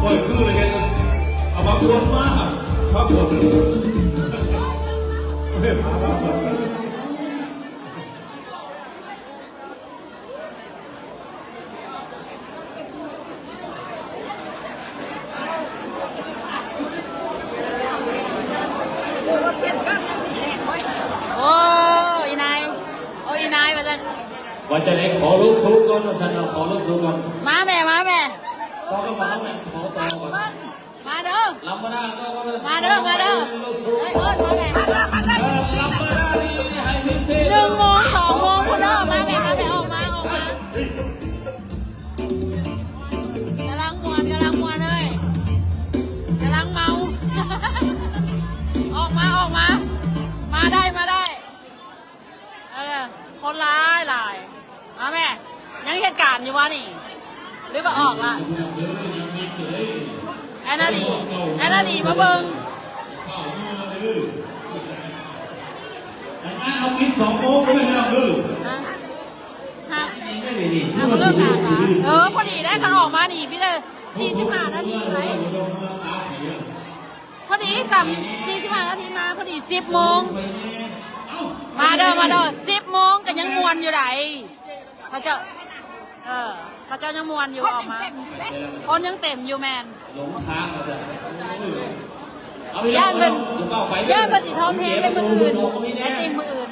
ປ່ອຍຄືເລີຍ ເອົາມາກວນມາ ມາກວນ ເຮີ້ຍ ມາ ມາ ມາ. ໂອ້ ອີ່ນາຍ ໂອ້ ອີ່ນາຍ ວ່າຊັ້ນ ວ່າຈັ່ງໃດ ຂໍລົງສູງກ່ອນ ວ່າຊັ້ນເນາະ ຂໍລົງສູງກ່ອນ ມາແມ່ ມາແມ່ ຕໍ່ກັບມາ ເຮົາແມ່ນຂໍຕໍ່ກ່ອນ. ມາເດີ ລຳມາດາກໍມາເດີ ມາເດີ ມາເດີ ເອີຍ ເອີ້ນມາແມ່ ເອີ ລຳມາດານີ້ໃຫ້ພິເສດ ໜຶ່ງໂມງ ສອງໂມງພຸ້ນເດີ ມາແມ່ ມາແມ່ ອອກມາ ອອກມາ ກຳລັງມ່ວນ ກຳລັງມ່ວນເລີຍ ກຳລັງເມົາ ອອກມາ ອອກມາ ມາໄດ້ ມາໄດ້. ເອີ ຄົນຫຼາຍຫຼາຍ ມາແມ່ ຍັງເຮັດການຢູ່ວະນີ້ ຫຼືວ່າອອກລະ ແອນນາດີ ແອນນາດີ ມາເບິ່ງ ເອົາປິດສອງໂມງເດີ ຮະ ຮະ ເອີ ພໍດີໄດ້ ຄັນອອກມານີ້ ມີແຕ່ສີ່ສິບຫ້ານາທີໄດ ພໍດີ ສາມ ສີ່ສິບຫ້ານາທີມາ ພໍດີສິບໂມງ ມາເດີ ມາເດີ ສິບໂມງກໍຍັງມ່ວນຢູ່ໃດ ເຂົາເຈົ້າ ເອີ ເຂົາເຈົ້າຍັງມ່ວນຢູ່ ອອກມາ ຄົນຍັງເຕັມຢູ່ ແມ່ນ ຫຼົງທາງວ່າຊັ້ນ ຢ້ານເພິ່ນ ຢ້ານເພິ່ນຊິທໍ້ແຮງໄປມື້ອື່ນ ໄປຕີມມື້ອື່ນ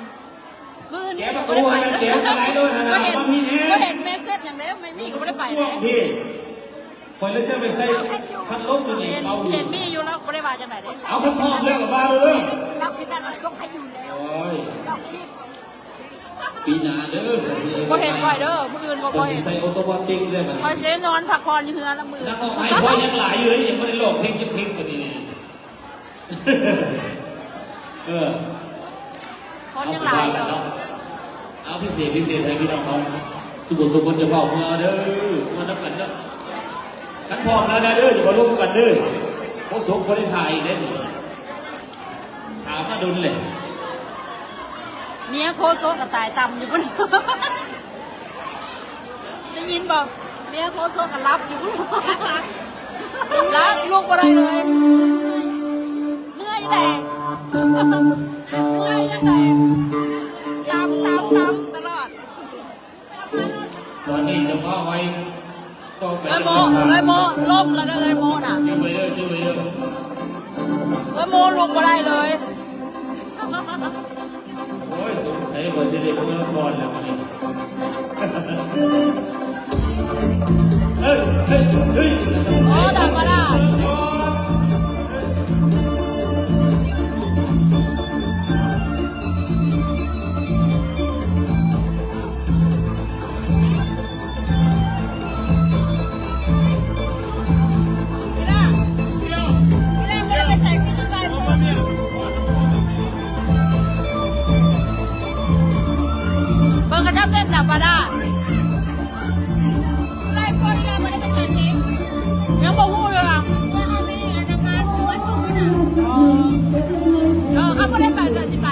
ມື້ອື່ນ ແກະປະຕູໃຫ້ມັນແຈວກະໄດໂລດຫັ້ນນະ ບໍ່ເຫັນ ບໍ່ເຫັນເມສເຊັດຫຍັງເດ້ ໄມ່ມີກໍບໍ່ໄດ້ໄປເດ້. ຂ້ອຍເລີຍຈະໄປໃສ່ພັດລົມຢູ່ນີ້ ເຫັນ ເປົ່າ ເຫັນມີຢູ່ແລ້ວ ບໍ່ໄດ້ວ່າຈັ່ງໃດເດ້. ເອົາ ຄັນພ້ອມແລ້ວກໍມາເດີ. ເຮົາຄິດວ່າເຮົາສົ່ງໃຫ້ຢູ່ແລ້ວ. ໂອ້ຍ ເຮົາຄິດ ປີໜ້າເດີ ຂ້ອຍຊິ ບໍ່ເຫັນຂ້ອຍເດີ ມື້ອື່ນບໍ່ ຂ້ອຍຊິໃສ່ໂອໂຕມາຕິກເລີຍບັດນີ້ ຂ້ອຍຊິນອນພັກຜ່ອນຢູ່ເຮືອນລະມື້. ນັກຮ້ອງໃຫ້ຂ້ອຍຍັງຫຼາຍຢູ່ເດ້ ຍັງບໍ່ໄດ້ຮ້ອງເພງຈັກເພງບັດນີ້. ເອີ ຄົນຍັງຫຼາຍຢູ່ ເອົາ ພິເສດ ພິເສດໃຫ້ພີ່ນ້ອງເຮົາ ສູ່ຜູ້ສູ່ຄົນ ຢ່າຟ້າວເມືອເດີ ເມືອນຳກັນເດີ. ຄັນພ້ອມແລ້ວນະເດີ ຢ່າມາລົມກັນເດີ ໂຄສົກບໍ່ໄດ້ຖ່າຍອີກເດ້ ຖາມມາດົນແລ້ວ. ເມຍໂຄສົກກໍຕາຍຕ່ຳຢູ່ພຸ້ນ. ໄດ້ຍິນບໍ່? ເມຍໂຄສົກກໍຫຼັບຢູ່ພຸ້ນ ຫຼັບ ລຸກບໍ່ໄດ້ເລີຍ ເມື່ອຍແດ່ ເມື່ອຍຈັ່ງໃດ ຕຳ ຕຳ ຕຳຕະຫຼອດ. ຕອນນີ້ຈະພາໄວ້ຕໍ່ໄປ ເອື້ອຍໂມ ເອື້ອຍໂມ ລົ້ມແລ້ວເດີ ເອື້ອຍໂມນະ ຈື່ໄວ້ເດີ ຈື່ໄວ້ເດີ ເອື້ອຍໂມລຸກບໍ່ໄດ້ເລີຍ. ໂອ້ຍ ສົງໄສວ່າຊິໄດ້ເມືອກ່ອນແລ້ວມື້ນີ້. ເອີ ເອີ ເອີ ໂອ້ ທຳມະດາ. ເບິ່ງເຂົາເຈົ້າເຕັ້ນລາວບາດາ ຍັງບໍ່ຮູ້ເລີຍວ່າ ເອີ ເຂົາບໍ່ໄດ້ໄປ ເຂົາຊິໄປ.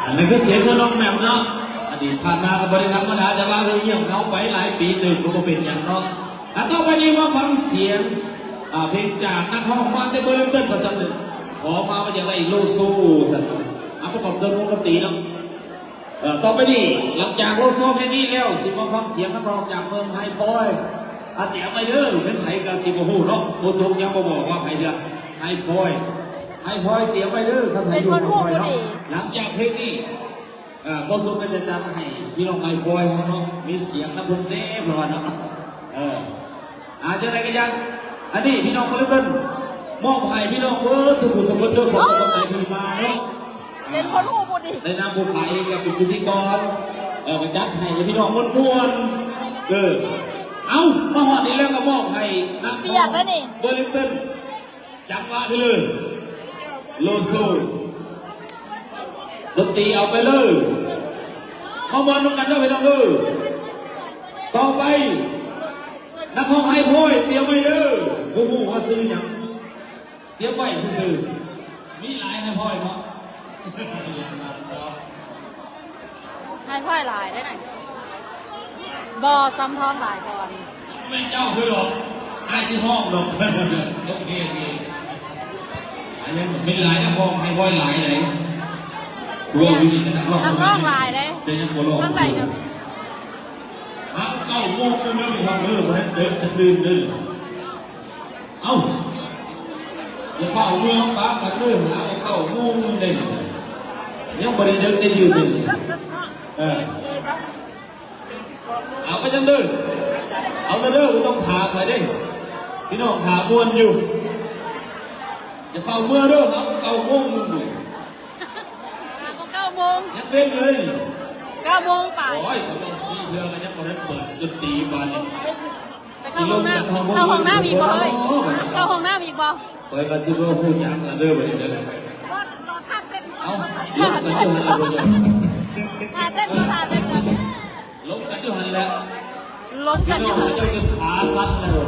ອັນນັ້ນຄືສຽງຂອງນ້ອງແໝ່ມເນາະ ອະດີດຜ່ານມາກໍບໍ່ໄດ້ທຳມະດາ ແຕ່ວ່າກໍງຽບເຫງົາໄປຫຼາຍປີເຕີບ ກໍບໍ່ເປັນຫຍັງເນາະ. ແລະຕໍ່ໄປນີ້ມາຟັງສຽງ ອ່າ ເພງຈາກນັກຮ້ອງມາແຕ່ເບີລິງຕັນວ່າຊັ້ນ ຂໍມາວ່າຢາກໄດ້ໂລໂຊວ່າຊັ້ນ ເອົາປະກອບເຊິ່ງວົງດົນຕີເນາະ. ເອີ ຕໍ່ໄປນີ້ ຫຼັງຈາກໂລໂຊເພງນີ້ແລ້ວ ຊິມາຟັງສຽງນັກຮ້ອງຈາກເມືອງໄຮຟອຍ ອາ ຕຽມໄວ້ເດີ ເປັນໃຜກໍຊິບໍ່ຮູ້ເນາະ ໂຄສົກຍັງບໍ່ບອກວ່າໃຜເທື່ອ ໄຮຟອຍ ໄຮຟອຍ ຕຽມໄວ້ເດີ ຄັນໃຜຢູ່ໄຮຟອຍເນາະ. ຫຼັງຈາກເພງນີ້ ເອີ ໂຄສົກກໍຈະຈັດໃຫ້ພີ່ນ້ອງໄຮຟອຍເຮົາເນາະ ມີສຽງນຳເພິ່ນແດ່ເພິ່ນວ່າເນາະ ເອີ. ອ່າ ຈັ່ງໃດກໍຢ່າ ອັນນີ້ພີ່ນ້ອງເພິ່ນ ມອບໃຫ້ພີ່ນ້ອງເບິດທຸກໆຄົນເດີ ຂອບໃຈທີ່ມາເນາະ ເປັນຄົນຮູ້ບໍ່ດີ ໃນນາມຜູ້ຂາຍເອງກໍເປັນພິທີກອນ ເອີ ກໍຈັດໃຫ້ພີ່ນ້ອງມ່ວນໆ ເອີ ເອົ້າ ມາຮອດນີ້ແລ້ວກໍມອບໃຫ້ນາມ ປຽກແລ້ວນີ້ ເບີລິງຕັນ ຈັງຫວະໄປເລີຍ ໂລໂຊ ດົນຕີເອົາໄປເລີຍ ມາມ່ວນນຳກັນເດີພີ່ນ້ອງເດີ. ຕໍ່ໄປ ນັກຮ້ອງໄຮຟອຍ ຕຽມໄວ້ເດີ ບໍ່ຮູ້ວ່າຊື່ຫຍັງ ຕຽມໄວ້ຊື່ໆ ມີຫຼາຍໄຮຟອຍເນາະ ໄຮຟອຍຫຼາຍເດ້ນັ້ນ ບໍ່ ສຳທອງຫຼາຍກ່ອນ ແມ່ນເຈົ້າຄືດອກ ອ້າຍຊິຮ້ອງດອກ ໂອເຄ ໂອເຄ ອັນນີ້ເປັນຫຼາຍນະ ຮ້ອງໄຮຟອຍຫຼາຍເດ້ ພວກຢູ່ນີ້ນັກຮ້ອງ ນັກຮ້ອງຫຼາຍເດ້ ເປັນຫຍັງບໍ່ຮ້ອງ ທາງໃດກໍມີ ຫາເກົ້າໂມງເດີພີ່ນ້ອງເດີ ບໍ່ໄດ້ເດີນຈະຕື່ນເດີ. ເອົ້າ ຢ່າຟ້າວເມືອປາກັນເດີ ຫາເກົ້າໂມງເດ້ ຍັງບໍ່ໄດ້ເດີນຈະຕື່ນເດີ ເອີ ເອົາໄປຈັ່ງເດີ ເອົາເດີ ບໍ່ຕ້ອງຖ້າໃຜເດ້ ພີ່ນ້ອງຖ້າມ່ວນຢູ່ ຢ່າຟ້າວເມືອເດີ ຫາເກົ້າໂມງໜຶ່ງ ຫາກໍເກົ້າໂມງ ຍັງເວັນຢູ່ເດ້ນີ້ ເກົ້າໂມງປາຍ ໂອ້ຍ ປະມານສີ່ເທື່ອກໍຍັງບໍ່ທັນເປີດດົນຕີບາດນີ້ ໄປເຂົ້າຫ້ອງນ້ຳ ຊິລົງຈາກຫ້ອງ ເຂົ້າຫ້ອງນ້ຳອີກບໍ່ເອີຍ ໂອ້ຍ ເຂົ້າຫ້ອງນ້ຳອີກບໍ່ ຂ້ອຍກໍຊິບໍ່ຮູ້ຈັກລະເດີບາດນີ້ເດີ ເອົ້າ ລົງກັນຢູ່ຫັ້ນລະບໍ່ຍອມ ທ່າເຕັ້ນ ທ່າເຕັ້ນກ່ອນ ລົງກັນຢູ່ຫັ້ນແຫຼະ ລົງກັນຢູ່ ພີ່ນ້ອງເຈົ້າຈົນຂາສັ່ນແລ້ວ